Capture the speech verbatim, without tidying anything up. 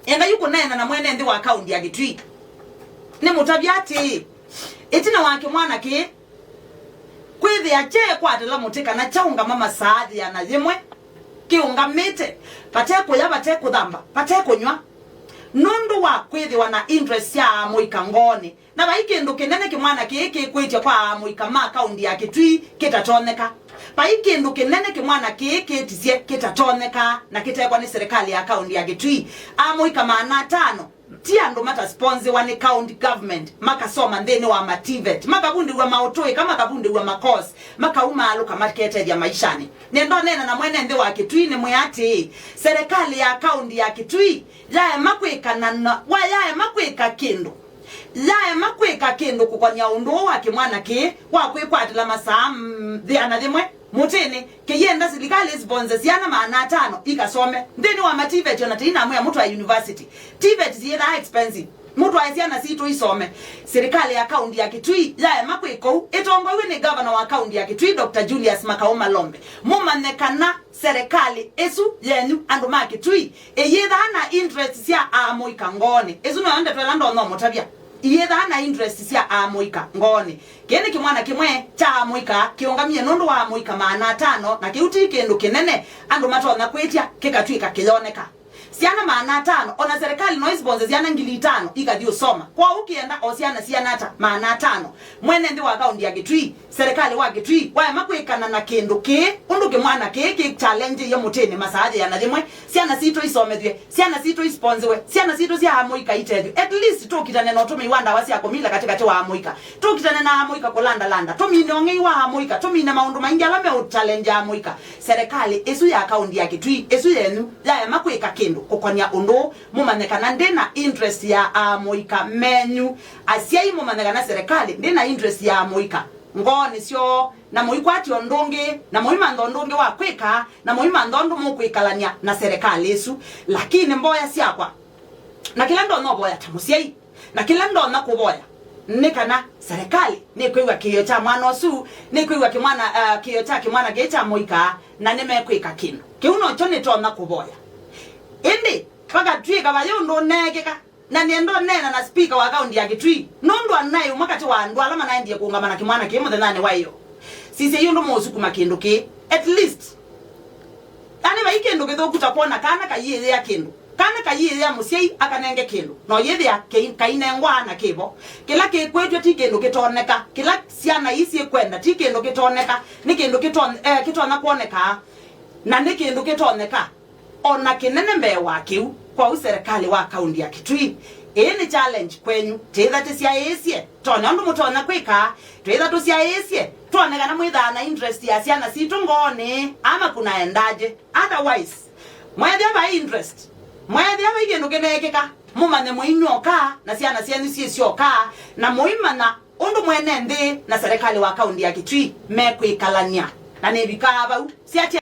Enda yu kũneena na mwene nthĩ wa kaũnti ya Kitui. Nĩmũtavya atĩĩ, ĩtina wa kĩmwana kĩĩ kwĩthĩa kyeekwatĩla mũtĩ kana kyaũngama masaa thĩana yĩmwe, kĩũngamĩte, vate kũya, vate kũthamba, vate kũnyw'a, nũndũ wa kwĩthĩwa na interest sya amũika ngoonĩ, na vai kĩndũ kĩnene kĩmwana kĩĩ kĩkwĩtye kwa amũika ma kaũnti ya Kitui kĩtatonyeka. Vai kĩndũ kĩnene kĩmwana kĩĩ kĩtisye kĩtatonyeka na kĩtekwa nĩ serikali ya kaũnti ya Kitui. Amũika maana atano ti andũ matasponsiwa nĩ county government, makasoma nthĩnĩ wa ma TVET, makavundĩw'a maũtũĩka, makavundĩw'a ma course, makaumaalũka maketethya maishanĩ. Nĩenda ũneena na mwene nthĩ wa Kitui, nĩmwĩa atĩĩ, serikali ya kaũnti ya Kitui yaema kwĩka na, na, wa yaema kwĩka kĩndũ, yaema kwĩka kĩndũ kũkonya ũndũ ũũ wa kĩmwana kĩĩ wa kwĩkwatĩla masaa, mm, thĩana yĩmwe mũtĩnĩ, kĩyenda silikalĩ ĩsponse syana maana atano ikasome nthĩnĩ wa ma TVET, ona tĩinamwĩa mũtwae university. TVET syĩthaa expensive. Mũtwae syana sitũ isome. Silikalĩ ya kaũnti ya Kitui yaema kwĩka ũu, ĩtongoew'e nĩ gavana wa kaũnti ya Kitui, Doctor Julius Makau Malombe. Mũmanye kana serikali ĩsu yenyu, andũ ma Kitui, ĩyĩthaa na interest sya amũika ngoonĩ. Ĩsu noyo ndeto ĩla ndonya ũmũtavya. Iyĩthaa na interest sya amũika ngoonĩ. Kĩĩ nĩ kĩmwana kĩmwe kya amũika kĩũngamie nũndũ wa amũika maana atano, na kĩu ti kĩndũ kĩnene andũ matonya kwĩtya kĩkatw'ĩka kĩyoneka. Syana maana atano, ona serikali no ĩsponse syana ngili itano ikathi ũsoma. Kwoou kĩenda o syana siana ata maana atano. Mwene nthĩ wa kaũnti ya Kitui, serikali wa Kitui, waema kwĩkana na kĩndũ kĩĩ, ũndũ kĩmwana kĩĩ kĩ challenge-ĩe mũtĩnĩ masaa thĩana yĩmwe, syana sitũ isomethw'e, syana sitũ isponsiwe, syana sitũ sya amũika itethw'e. At least tũkitane na ũtũmĩi wa ndawa sya kũmila katĩkatĩ wa amũika. Tũkitane na amũika kũlandalanda. Tũmine ũng'ei wa amũika. Tũmine maũndũ maingĩ ala meũchallenge amũika. Serikali ĩsu ya kaũnti ya Kitui, ĩsu yenyu, yaema kwĩka kĩndũ kũkonya ũndũ ũũ, mũmanye kana ndĩ na interest ya amũika menyu. Asyai, mũmanye kana serikali ndĩ na interest ya amũika ngoonĩ syoo, na mũikwatya ũndũ ũngĩ, na mũimantha ũndũ ũngĩ wa kwĩka, na mũimantha ũndũ mũkwĩkalany'a na serikali ĩsu. Lakini mboya syakwa, na kĩla ndonya ũvoya ta mũsyai, na kĩla ndonya kũvoya nĩ kana serikali nĩkwĩw'a kĩĩo kya mwana ũsu, nĩkwĩw'a kĩmwana, uh, kĩĩo kya kĩmwana kĩĩ kya mũika, na nĩmekwĩka kĩndũ. Kĩu nokyo nĩtonya kũvoya. Ĩndĩ vakatw'ĩka vai ũndũ ũneekĩka, na nĩenda ũneena na speaker wa kaũnti ya Kitui, nũndũ anaĩ ũmwe katĩ wa andũ ala manaendie kũũngama na kĩmwana kĩĩ mũthenyanĩ wa ĩyoo. Sisyai ũndũ mũũsukuma kĩndũ kĩĩ. At least, ani vai kĩndũ kĩthũku ta kwona kana kaiĩyĩa kĩndũ. Kana kaiĩyĩa mũsyai akanenge kĩndũ, no yĩthĩa kei-, kainengwa na kĩvo. Kĩla kĩkwĩtw'e ti kĩndũ kĩtoneka. Kĩla syana ii syĩkwenda ti kĩndũ kĩtoneka. Nĩ kĩndũ kĩton-, eh, kĩtonya kwoneka. Na nĩ kĩndũ kĩtonyeka o na kĩnene mbee wa kĩu. Kwoou serikali wa kaũnti ya Kitui, ĩĩ nĩ challenge kwenyu. Tĩtha tĩsyaĩĩsye, twone ũndũ mũtonya kwĩka. Twĩtha tũsyaĩĩsye, twone kana mwĩthaa na interest ya syana sitũ ngoonĩ, ama kũnaendaje. Otherwise, mweethĩa vai interest, mweethĩa vai kĩndũ kĩneekĩka, mũmanye mũinyoka na syana syenyu syĩsyoka, na mũimanya ũndũ mwene nthĩ na serikali wa kaũnti ya Kitui mekwĩkalany'a, na nĩvikaa vau syatya.